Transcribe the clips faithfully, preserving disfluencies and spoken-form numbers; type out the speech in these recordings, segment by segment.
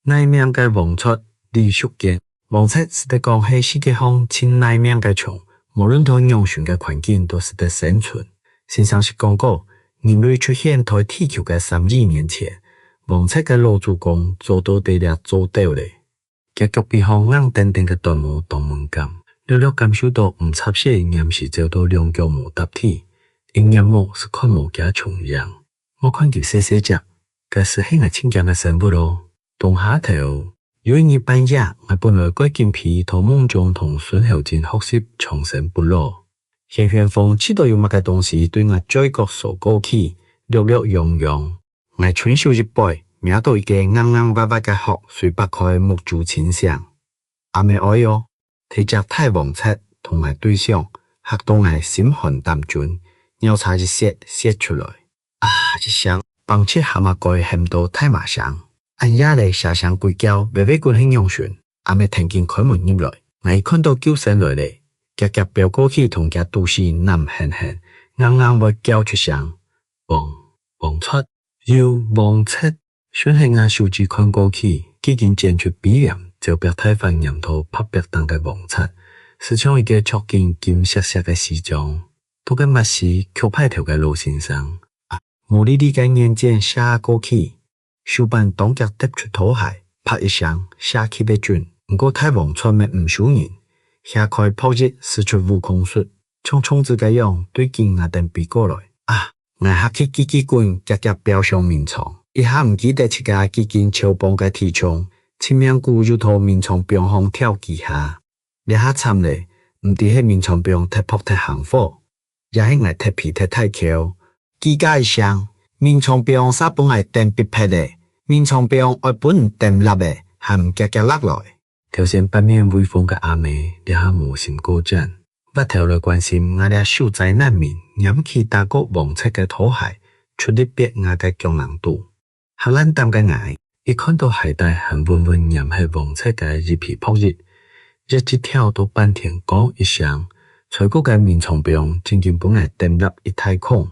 耐命个黃蚻，李淑娟。黃蚻使得講係世界項盡耐命个蟲，無論在仰般个環境都使得生存。先生識講過，人類出現在地球个三億年前，黃蚻个老祖公早到在這做竇咧。厥腳髀項硬登登个短毛當敏感，略略感受到毋插屎，黏時走到兩腳無搭地，一𥍉目就看無厥蟲影。 莫看佢細細隻，該斯係𠊎盡驚个生物哦。冬下頭，有一日半夜，𠊎本來蓋緊皮，在夢中同孫猴精學習長生不老。玄玄風試著有麼个東西對𠊎嘴角掃過去，略略癢癢。𠊎伸手一掰，摸著一个硬硬滑滑个殼，水擘開，目珠清醒。阿姆哀哦！ 第一隻大黃蚻同𠊎對相，嚇到𠊎心寒膽顫，尿叉一洩洩出來。啊一聲，挷直蛤蟆蓋喊到大嫲聲。恁夜咧，蛇聲鬼叫，噦噦滾係仰般？阿姆跈緊開門入來，𠊎一看到救星來咧，遽遽飆過去同厥肚屎揇緪緪，硬硬會叫出聲：「黃，黃蚻！」 有黃蚻。順核𠊎手指看過去，既經剪出鼻梁，走壁大翻黏到白壁頂个黃蚻，斯像一个著緊金閃閃个西裝，戴个墨西，曲派頭个老先生。啊！毛利利个眼箭射過去，手板當遽擲出拖鞋，啪一聲，射去會準，毋過大黃蚻乜毋輸人，掀開薄翼，使出舞空術，像銃子个樣對緊𠊎等飛過來。啊！ 𠊎嚇去嘰嘰滾，遽遽飆上眠床，一下毋記得自家既經超磅个體重，盡命牯又在眠床枋項跳幾下。這下慘咧，毋知係眠床枋忒薄忒行火，也係𠊎忒皮忒大箍。吱嘎一聲，眠床枋嗄分𠊎蹬必撇咧，眠床枋愛分你蹬塌咧，還毋遽遽落來！ 頭先八面威風个阿姆，這下無心過轉，斡頭來關心𠊎這守齋難民，拈起打過黃蚻个拖鞋，出力㧒𠊎个腳囊肚。嚇爛膽个𠊎，一看到鞋底還穩穩黏核黃蚻个一皮薄翼，一直跳到半天，光一聲，衰過个眠床枋正經分𠊎蹬落一大空。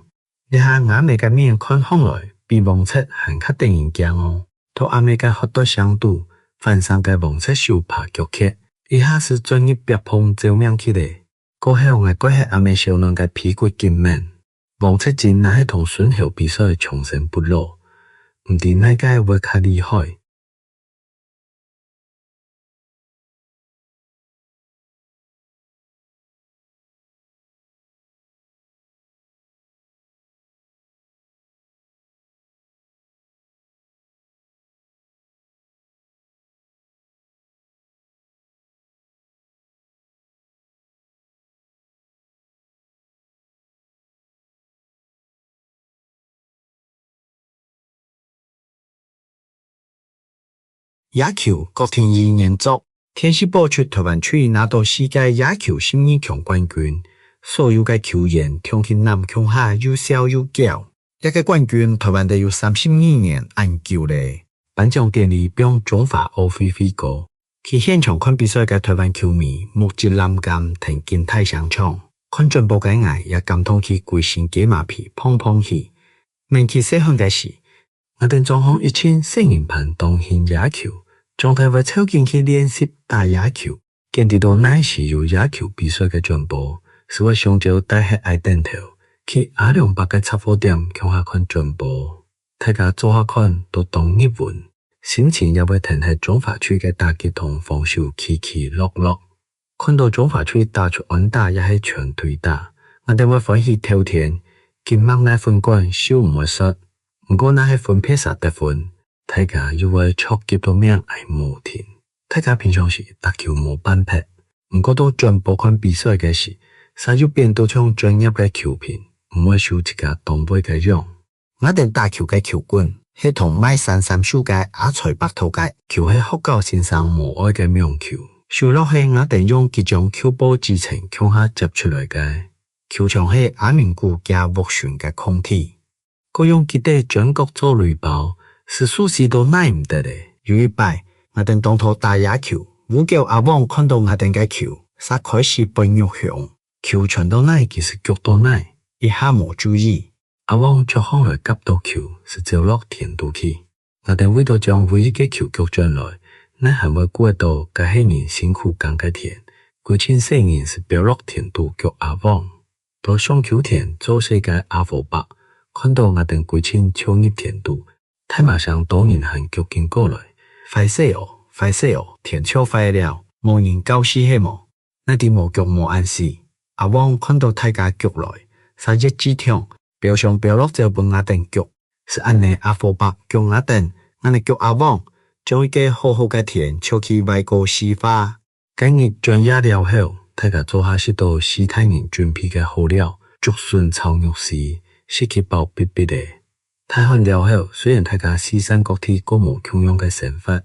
這下吾姆个面看項來，比黃蚻還較得人驚哦！在阿姆个喝哚聲肚，翻生个黃蚻手爬腳蹶，一下斯鑽入壁縫走命去咧。過後𠊎蓋核阿姆燒暖个被骨緊愐。黃蚻精若係同孫猴比賽長生不老，毋知哪個會較厲害。 野球，郭亭妤原作。電視報出臺灣隊拿到世界野球十二強冠軍，所有个球員暢氣揇共下又笑又噭。這個冠軍臺灣得有三十二年恁久咧。頒獎典禮放中華奧會會歌，去現場看比賽个臺灣球迷目汁濫泔，跈緊大聲唱。看轉播个𠊎也感動去歸身雞嫲皮膨膨起。愐起細漢个時， 𠊎兜莊項一陣細人伴當興野球，長大會湊緊去練習打野球。見得到哪時有野球比賽个轉播，斯會相招帶核矮凳頭，去阿良伯个雜貨店共下看轉播。大家做下看到當入魂，心情也會跈核中華隊个打擊同防守起起落落。 看到中華隊打出安打也係全壘打，𠊎兜會歡喜透天，緊擘𠊎分管手毋會痠。毋過若係分別儕得分，大家又會著急到命哀無停。大家平常時打球無半撇，毋過到轉播看比賽个時，嗄又變到像專業个球評，毋會輸自家當會个樣。 𠊎兜打球个球棍，係同賣山杉樹个阿財伯討个，球係學校先生無愛个網球，手落係𠊎兜用幾張舊報紙層共下摺出來个。球場係阿明牯厥屋脣个空地，過用幾垤磚角做壘包，斯舒適到耐毋得咧。有一擺，𠊎兜當討打野球，烏狗阿旺看到𠊎兜个球，嗄開始發肉凶，球傳到哪佢斯逐到哪，一下無注意， 阿旺著項來夾到球，斯走落田肚去。𠊎兜為著將唯一个球逐轉來，哪還會顧得著該係人辛苦耕个田，歸陣細人斯飆落田肚逐阿旺。到上坵田做事个阿火伯，看著𠊎兜歸陣趒入田肚，大嫲聲多人喊逐緊過來：「壞勢哦，壞勢哦，田趒壞了，無人教示係無？」 哪知無逐無恁死。阿旺看著大家逐來，嗄越激動，飆上飆落走分𠊎兜逐。斯恁呢阿火伯逐𠊎兜，𠊎呢逐阿旺，將一个好好个田趒去壞過四化。該日轉夜了後，大家做下食著序大人準備个好料，竹筍炒肉絲，食去飽必必仔。大漢了後，雖然大家四散各地過無共樣个生活，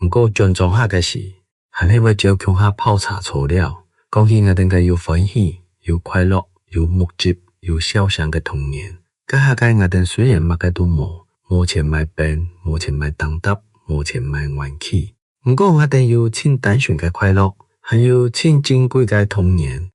毋過轉莊下个時， 還係會招共下泡茶坐尞，講起𠊎兜个有歡喜、有快樂、有目汁、有笑聲个童年。該下个𠊎兜雖然麼个都無，無錢買冰，無錢買擔擔，無錢買玩具，毋過𠊎兜有盡單純个快樂，還有盡珍貴个童年。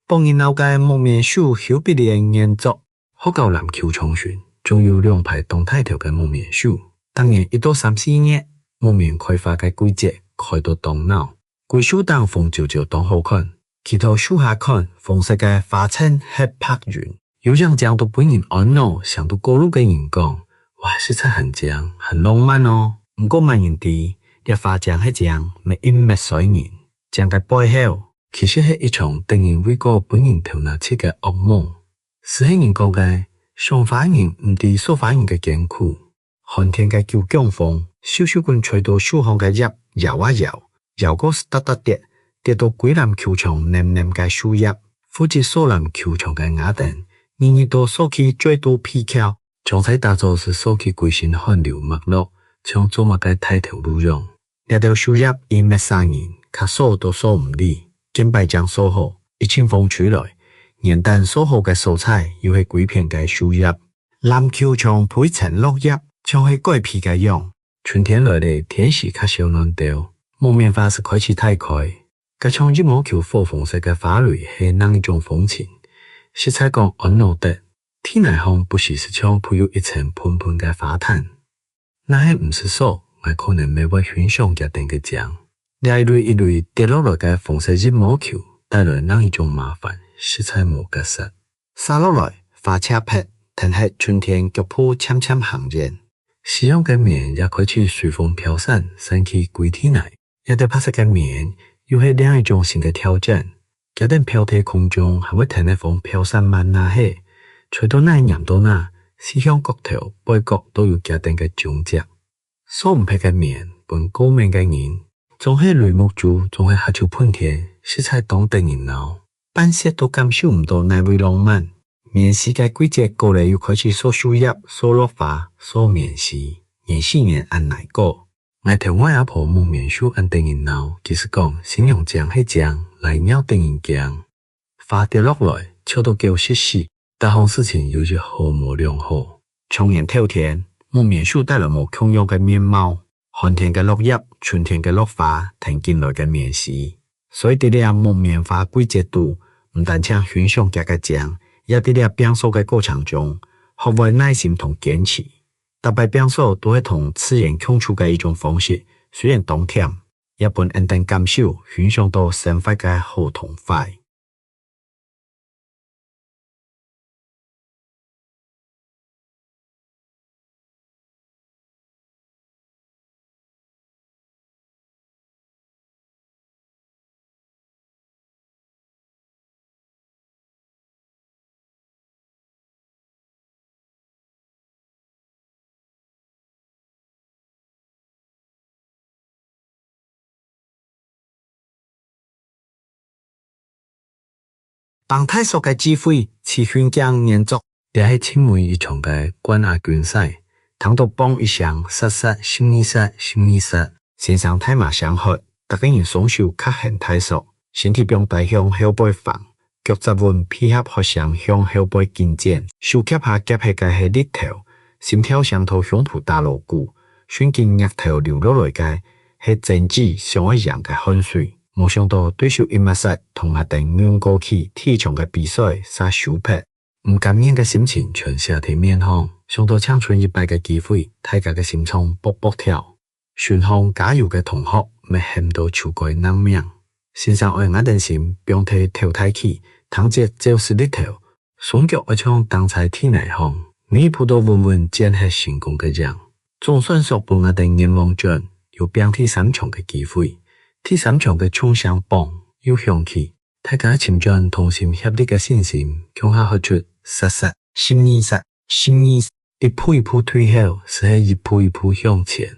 幫人鬧个木棉樹，邱碧蓮原作。學校籃球場脣，種有兩排當大條个木棉樹。逐年一到三四月，木棉開花个季節，開到當鬧。歸樹頂紅焦焦當好看，企到樹下看，紅色个花襯核白雲。 有影靚到分人𧩣腦，想著過路个人講：「哇，實在還靚，還浪漫哦！」毋過麼人知，這花靚係靚，乜一搣衰人。靚个背後，其實係一場得人畏過、分人頭那疾个惡夢。斯係人講个，賞花人毋知掃花人个艱苦。 寒天个九降風，咻咻滾吹到樹項个葉搖啊搖，搖過斯嗒嗒跌，跌到歸籃球場淰淰个樹葉。負責掃籃球場个𠊎兜，日日都掃去嘴嘟鼻翹，像在打早斯掃去歸身汗流脈落，像做麼个大頭路樣。這兜樹葉已搣煞人，較掃都掃毋離，見擺正掃好，一陣風吹來，原旦掃好个所在又係歸片个樹葉。 籃球場飛塵落葉，像係改皮个樣。春天來咧，天時較燒暖兜，木棉花斯開始大開。該像羽毛球火紅色个花蕊係另一種風情，實在講𧩣腦得。地泥項不時斯像鋪有一層歕歕个花毯。若係毋使掃，𠊎可能乜會欣賞厥等个靚。這一蕊一蕊跌落來个紅色羽毛球，帶來另一種麻煩，實在無結煞。 續落來，花謝忒，跈核春天腳步漸漸行遠。夕陽个棉也開始隨風飄散，散去歸地泥。這兜白色个棉，又係另一種新个挑戰。厥等飄在空中，還會跈核風飄散慢哪係，吹到哪黏到哪，四向角頭、背角都有厥等个蹤跡。 掃毋忒个棉，分過敏个人，總係雷目珠，總係哈啾噴天，實在當得人惱。半歇都感受毋到哪位浪漫。棉時个季節過咧，又開始掃樹葉、掃落花、掃棉時，黏死人恁耐過。𠊎頭外阿婆木棉樹恁得人惱，佢斯講：「新娘靚係靚，拉尿得人驚。」 花跌落來，笑到狗食屎，逐項事情有一好無兩好。長年透天，木棉樹帶來無共樣个面貌。寒天个落葉，春天个落花，跈緊來个棉時。所以在這木棉花季節肚，毋單淨欣賞厥个靚，也在這拚掃个過程中，學會耐心同堅持。逐擺拚掃都係同自然共處个一種方式，雖然當悿，也分𫣆等感受、欣賞到生活个好同壞。 挷大索个智慧，徐訓鏡原作。這係盡尾一場个冠亞軍賽，聽到「砰」一聲，煞煞，十二煞，十二煞。先生大嫲聲喝，逐個人雙手揢絚大索，身體放低向後背橫，腳踏穩配合，核心向後背緊展，手胛下夾核个係力頭，心跳聲在胸脯打鑼鼓，順緊額頭流落來个係爭取想愛贏个汗水。無想到對手一抹煞，同𠊎等韌過去，第一場个比賽嗄輸忒。 毋甘願个心情全寫在面項，想到淨伸一擺个機會，大家个心臟噗噗跳。脣項加油个同學乜喊到手腳㪐命。先生愛𠊎等心放在頭大區，聽節照使力頭，雙腳愛像釘在地泥項，每一步都穩穩展核成功个影。總算送分𠊎等願望轉，有拚第三場个機會。第三場个銃聲砰又響起， 大家尋轉同心協力个信心，共下喝出：殺殺，十二殺，十二殺！一步一步退後，斯係一步一步向前。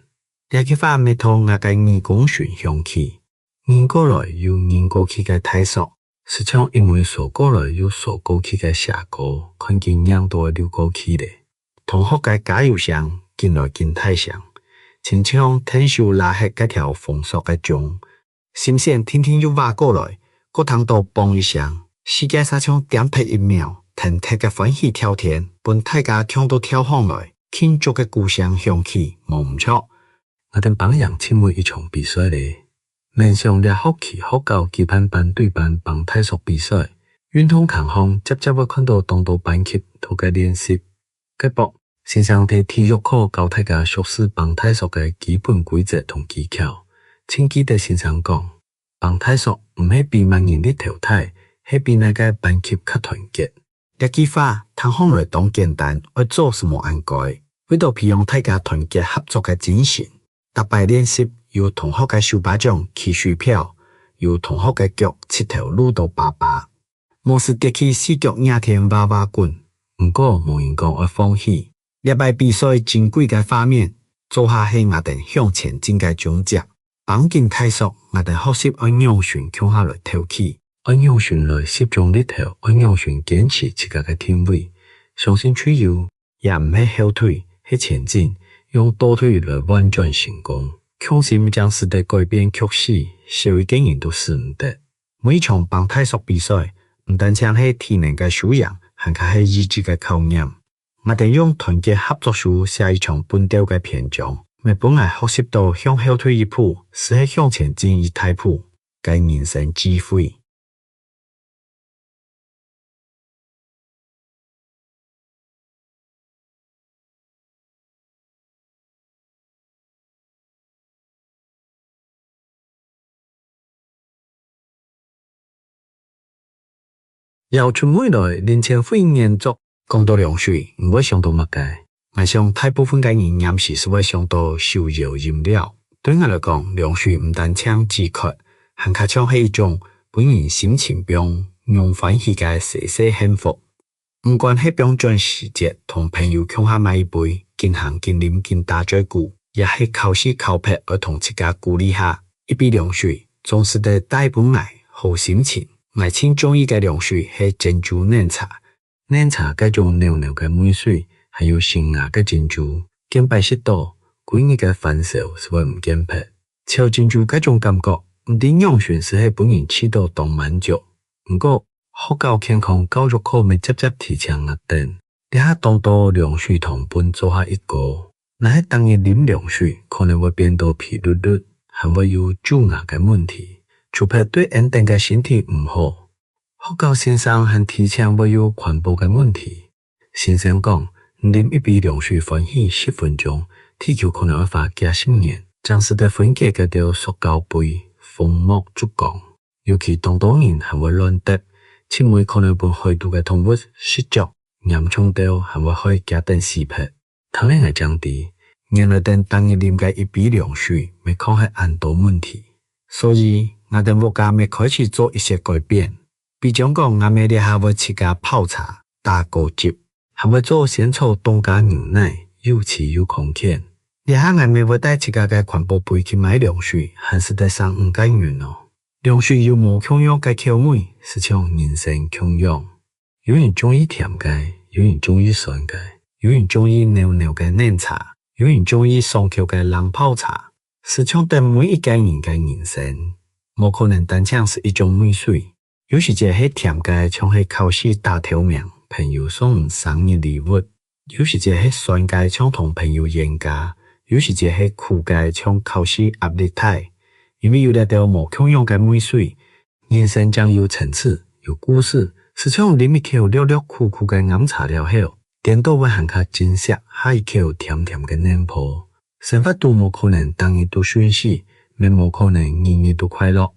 這句話乜在𠊎个耳公脣響起，韌過來又韌過去个大索，斯像一尾趖過來又趖過去个蛇哥，看緊䀴到流過去咧。同學个加油聲緊來緊大聲，親像𢯭手拉核該條紅索个鐘， 心弦定定又劃過來，過聽到砰一聲，世界嗄像恬忒一秒，騰忒个歡喜跳天，分大家囥到跳䟘來，慶祝个鼓聲響起，無毋著。𠊎兜挷贏盡尾一場比賽咧！聯想這學期學校舉辦班對班挷大索比賽，運動場項輒輒會看到當多班級在該練習。 該駁，先生在體育課教大家熟事挷大索个基本規則同技巧。盡記得先生講：「挷大索毋係比麼人力頭大，係比哪個班級較團結。」這句話聽䟘來當簡單，愛做斯無恁該。為著培養大家團結合作个精神，逐擺練習有同學个手巴掌起水泡，有同學个腳膝頭挼到疤疤， 無時跌去四腳惹天哇哇滾。毋過無人講愛放棄。這擺比賽珍貴个畫面，做下係𠊎兜向前進个蹤跡。挷緊大索，𠊎兜學習愛仰脣共下來敨氣，愛仰脣來集中力頭，愛仰脣堅持自家个定位，相信隊友 也毋係後退，係前進，用倒退來換轉成功。共心正使得改變局勢，少一個人都使毋得。每一場挷大索比賽，毋單淨係體能个輸贏，還較係意志个考驗。𠊎兜用團結合作書寫一場奮鬥个篇章，乜分𠊎學習到向後退一步，斯係向前進一大步个人生智慧。 搖出尾來，林千惠原作。講到涼水，你會想到麼个？𠊎想大部分个人黏時斯會想到手搖飲料。對𠊎來講，涼水毋單淨止渴，還較像係一種分人心情放鬆歡喜个細細幸福。 毋管係放轉時節同朋友共下買一杯，緊行緊啉緊打嘴鼓，也係考試考忒愛同自家鼓勵下，一杯涼水，總使得帶分𠊎好心情。𠊎盡中意个涼水係珍珠奶茶，奶茶該種醲醲个味緒，還有新芽个珍珠，見擺食到，歸日个煩愁斯會毋見忒。 噍珍珠該種感覺，毋知仰脣斯係分人試著當滿足。毋過，學校健康教育課乜輒輒提醒𠊎等，這下當多涼水糖分做下一哥，若係逐日啉涼水，可能會變到肥碌碌，還會有蛀牙个問題，除忒對𫣆等个身體毋好。 學校先生還提醒會有環保个問題。先生講，啉一杯涼水歡喜十分鐘，地球可能愛花幾十年，正使得分解該兜塑膠杯、封膜、竹竿。尤其當多人還會亂擲，盡尾可能分海肚个動物食著，嚴重到還會害佢等死忒。 聽了𠊎正知，原來𠊎等逐日啉个一杯涼水，乜囥係恁多問題。所以，𠊎等屋下乜開始做一些改變。比將講，𠊎姆這下會自家泡茶、打果汁，還會做仙草凍加牛奶，又滋又康健。這下𠊎姆會帶自家个環保杯去買涼水，還使得省五個銀哦。涼水有無共樣个口味，斯像人生共樣。 有人中意甜个，有人中意酸个，有人中意醲醲个奶茶，有人中意爽口个冷泡茶，斯像等每一個人个人生。無可能單淨係一種味緒。有時節係甜个，像係考試打頭名，朋友送你生日禮物；有時節係酸个，像同朋友冤家；有時節係苦个，像考試壓力大。因為有這兜無共樣个味緒， 人生正有層次，有故事。就像啉一口略略苦苦个岩茶了後，顛倒會還較珍惜下一口甜甜个奶泡。生活都無可能逐日都順序，乜無可能日日都快樂。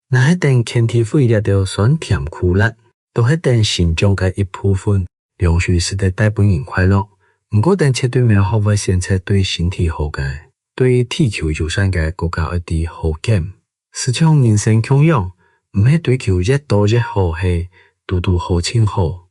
若係等健體會這兜酸甜苦辣，都係等成長个一部分。涼水使得帶分人快樂，毋過等絕對乜愛學會選擇對身體好个、對地球友善个，國家愛知好減。 就像人生共樣，毋係追求越多越好，係堵堵好盡好。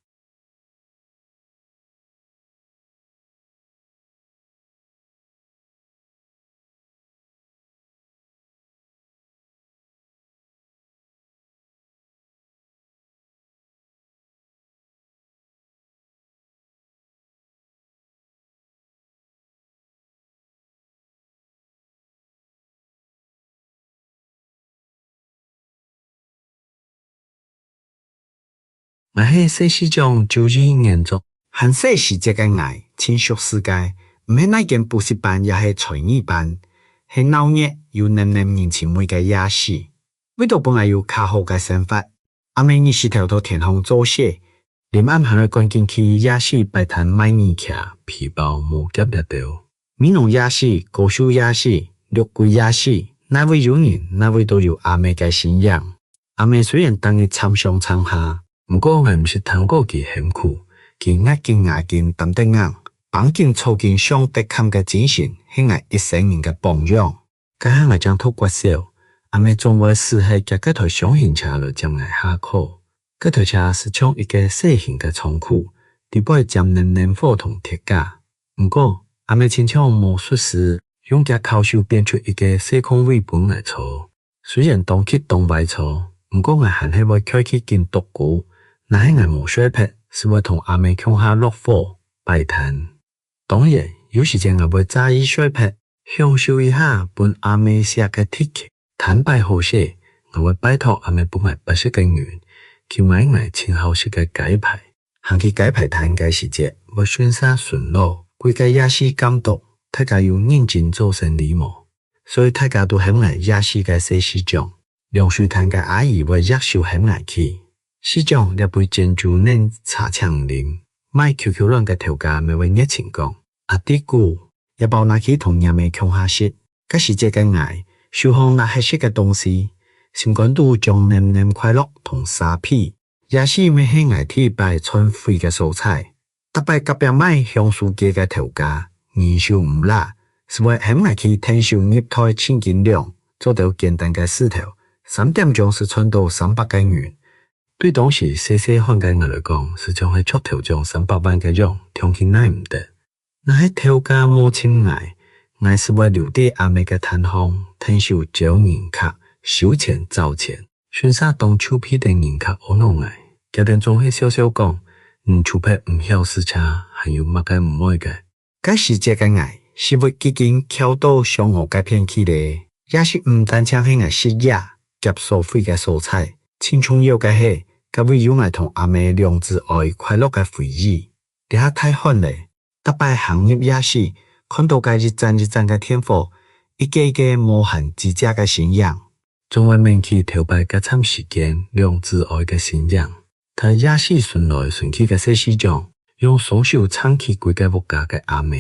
𠊎係細市長，朱義原作。還細時節个𠊎，盡熟事个，毋係哪間補習班也係才藝班，係鬧熱又淰淰人情味个夜市。為著分𠊎有較好个生活，阿姆日時頭到田項做事，臨暗還愛趕緊去夜市擺攤賣耳徛、皮包、毛夾這兜。美濃夜市、高樹夜市、六龜夜市，哪位有人，哪位都有阿姆个身影。阿姆雖然逐日參上參下，毋過𠊎毋識聽過佢喊苦，佢咬緊牙根擔得硬，挷緊草根上得崁个精神，係𠊎一生人个榜樣。 該下𠊎正讀國小，阿姆總會駛係厥該台廂型車來接𠊎下課。該台車就像一個細型个倉庫，裡背尖淰淰火同鐵架。毋過，阿姆親像魔術師，用厥巧手變出一個細空位分𠊎坐。雖然當激當壞坐，毋過𠊎還係會𤸁去緊啄牯，若係𠊎無睡忒，就會同阿姆共下落伙、擺攤。 當然，有時節𠊎會詐意睡忒，享受一下分阿姆惜个特權。攤擺好勢，𠊎會拜託阿姆分𠊎八色个銀，去買𠊎盡好食个雞排。行去雞排攤个時節，會順續巡邏，歸個夜市監督，大家有認真做生理無？所以大家都喊𠊎夜市个細市長。 涼水攤个阿姨會擛手喊𠊎去：「市長，這杯珍珠奶茶請啉。」賣QQ卵个頭家乜會熱情講：「阿弟牯，這包拿去同若姆共下食。」該時節个𠊎，手項拿核食个東西，心肝肚裝淰淰快樂同沙鼻。夜市乜係𠊎第一擺賺匴个所在。 逐擺隔壁賣香酥雞个頭家，人手毋罅，就會喊𠊎去𢯭手入袋秤斤兩，做兜簡單个事頭，三點鐘就賺到三百個銀。對當時細細漢个𠊎來講，就像係著頭獎三百萬个樣，暢氣耐毋得。若係頭家無尋𠊎，𠊎就會留在阿姆个攤項，𢯭手招人客、收錢、找錢。 順續當臭屁等人客阿𧩣𠊎，佢兜總係笑笑講：「你就係毋曉駛車，還有麼个毋會个？」該時節个𠊎，屎朏已經翹到上頷該片去咧。夜市毋單淨係𠊎食夜、夾所費个所在，盡重要个係，該位有𠊎同阿姆兩子哀快樂个回憶。這下大漢咧， 逐擺行入夜市，看到該一盞一盞个電火，一個一個無閒枝節个身影，總會愐起頭擺該站時間兩子哀个身影。在夜市巡來巡去个細市長，用雙手撐起歸個屋家个阿姆。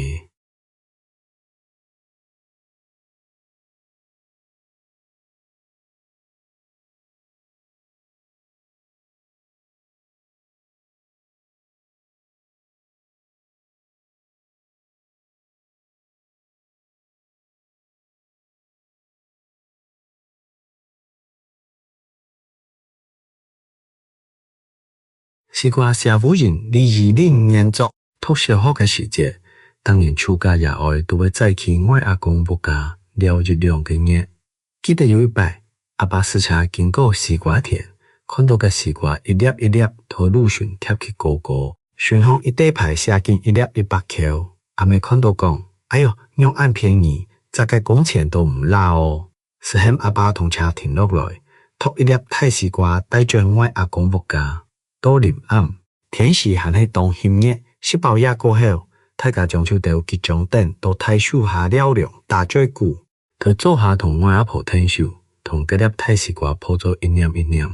西瓜謝烏仁，李怡玲原作。讀小學个時節，逐年暑假爺哀都會載去外阿公屋家尞一兩個月。記得有一擺，阿爸駛車經過西瓜田，看到个西瓜一粒一粒在路脣疊起高高，脣項一垤排寫緊一粒一百箍。阿姆看到講：「哎喲，仰恁便宜，摘个工錢都毋罅哦！」就喊阿爸同車停落來，擇一粒大西瓜帶轉外阿公屋下。到臨暗，天時還係當翕熱，食飽夜過後，大家將就兜幾張凳到大樹下尞涼打嘴鼓。在灶下同外阿婆𢯭手，同該粒大西瓜抱做一黏一黏。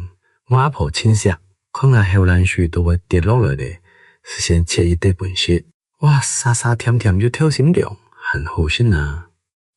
外阿婆盡惜，看𠊎口瀾水都會跌落來咧，就先切一垤分食。哇，沙沙甜甜又透心涼，還好食啊！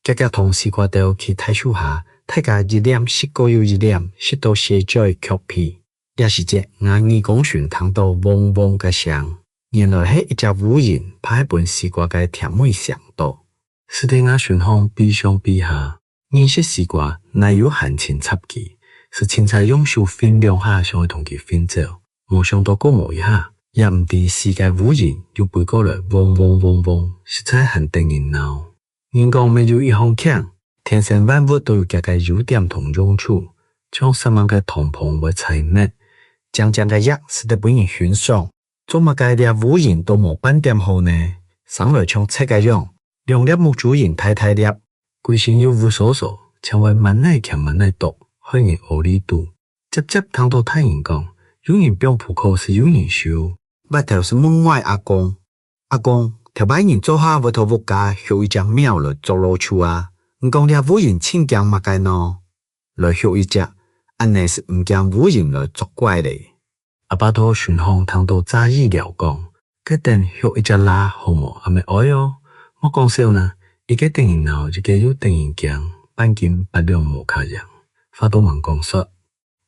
遽遽同西瓜兜去大樹下，大家一黏食過又一黏，食到嗍嘴曲皮。這時節，吾耳公脣聽到嗡嗡个聲，原來係一隻烏蠅，怕係分西瓜个甜味唌到。使得吾脣項飛上飛下， 認識西瓜，哪有閒情插佢，就凊彩用手拂兩下，想愛同佢拂走。無想到過無一下，也毋知死个烏蠅又飛過來，嗡嗡嗡嗡，實在還得人惱。人講乜有一項慶，天生萬物都有佢个優點同用處，像煞猛个糖蜂會採蜜，靚靚个翼使得分人欣賞，做麼个這烏蠅都無半點好呢？生來像賊个樣，兩粒目珠仁大大粒， 歸身又烏疏疏，淨會滿哪鉗滿哪啄，害人屙痢肚。輒輒聽到大人講，有人放噗口就有人收。斡頭就問外阿公：「阿公，頭擺人灶下會在屋下畜一隻貓來捉老鼠啊，你講這烏蠅盡驚麼个呢？」「來畜一隻，恁呢就毋驚烏蠅來作怪咧。」 阿爸在脣項聽到詐意了講：「該等畜一隻啦，好無？阿姆哀哦，莫講笑啦，一個得人惱，一個又得人驚，半斤八兩無較贏。」話都吂講煞，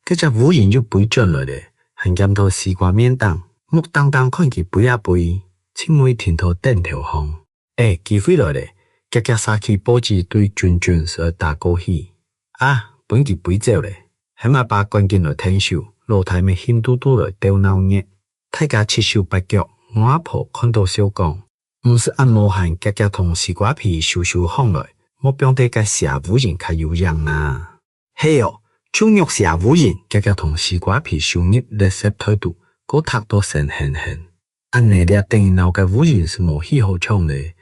該隻烏蠅又飛轉來咧，還跈到西瓜面頂，目盯盯看佢飛啊飛，盡尾停在凳頭項。 欸，機會來咧，遽遽捎起報紙對準準就愛打過去。啊，分佢飛走咧，喊阿爸趕緊來𢯭手，老弟乜興嘟嘟來鬥鬧熱。大家七手八腳，外阿婆看到笑講：「毋使恁無閒，遽遽同西瓜皮收收䟘來，莫放在該蛇烏蠅較有影啊！」 係哦，就逐蛇烏蠅，遽遽同西瓜皮收入垃圾袋肚，過䌈到新絚絚。恁呢這得人惱个烏蠅就無戲好唱咧。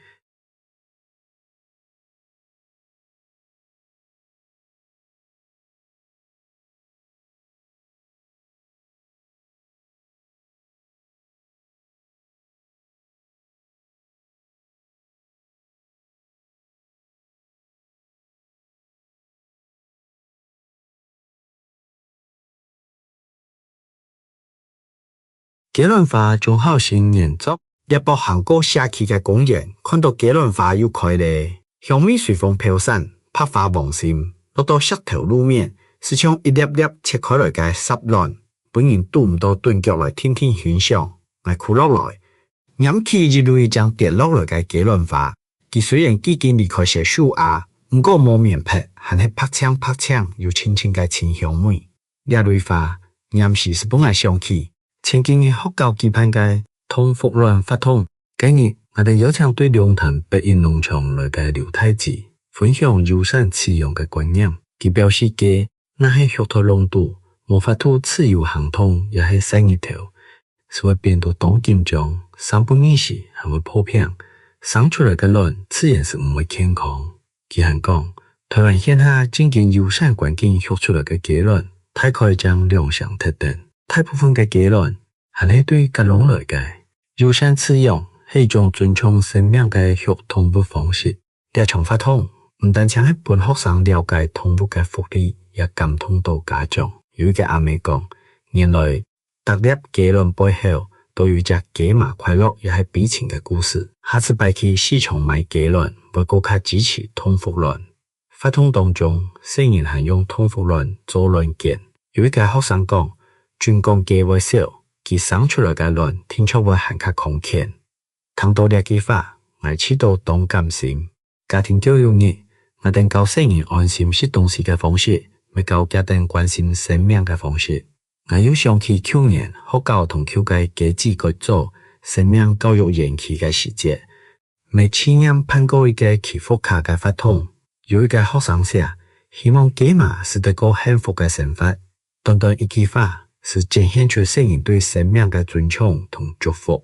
雞卵花鍾孝信原作。這駁行過社區个公園，看到雞卵花又開咧，香味隨風飄散，白花黃心，落到石頭路面，就像一粒粒切開來个煠卵，分人堵毋到頓腳來定定欣賞。𠊎跍落來，拈起一蕊正跌落來个雞卵花，佢雖然既經離開細樹椏，毋過無綿䘆，還係白淨白淨，有清清个清香味。 這蕊花，黏時就分𠊎想起，前幾日學校舉辦个動福卵活動。該日，𠊎兜邀請對龍潭北一農場來个劉大姊，分享友善飼養个觀念。佢表示雞若係畜在籠肚，無法度自由行動，也係曬日頭， 就會變到當緊張，三不二時還會破病，生出來个卵自然就毋會健康。佢還講，臺灣現下正經友善環境畜出來个雞卵，大概正兩成忒等。大部分个雞卵還係對甲籠來个。友善飼養係一種尊重生命个畜動物方式。 這場活動毋單淨係分學生了解動物个福利，也感動到家長。有一個阿姆講，原來逐粒雞卵背後都有一隻雞嫲快樂也係悲情个故事。下次擺去市場買雞卵，會過較支持動福卵。活動當中，細人還用動福卵做卵捲。有一個學生講，準講雞會笑，佢生出來个卵定著會還較康健。 聽到這句話，𠊎試著當感心。家庭教育日，𠊎兜教細人安心食東西个方式，乜教佢等關心生命个方式。𠊎又想起舊年學校同舊个雞子改做生命教育園區个時節，乜試驗辦過一個祈福卡个活動。有一個學生寫，希望雞嫲就得過幸福个生活。短短一句話，就展現出細人對生命个尊重同祝福。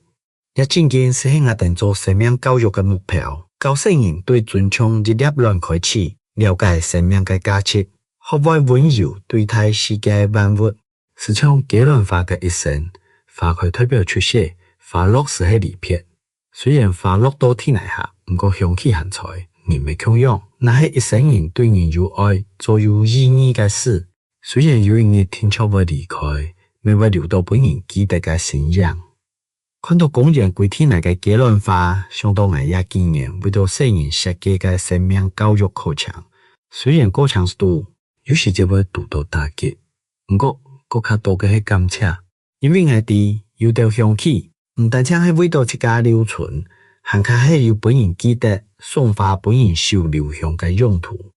這正經就係𠊎兜做生命教育个目標，教細人對尊重一粒卵開始，了解生命个價值，學會溫柔對待世界萬物。就像雞卵花个一生，花開代表出世，花落就係離別。雖然花落到地泥下，毋過香氣還在，人乜共樣。若係一生人對人有愛，做有意義个事，雖然有一日定著會離開，乜會留到分人記得个身影。看到公園歸地泥个雞卵花，想到𠊎這幾年為著細人設計个生命教育課程。雖然過程中，有時節會堵到打擊，毋過，更加多个係感謝。因為𠊎知，有兜香氣，毋單淨係為著自家留存，還較係有分人記得，送花分人手留香个用途。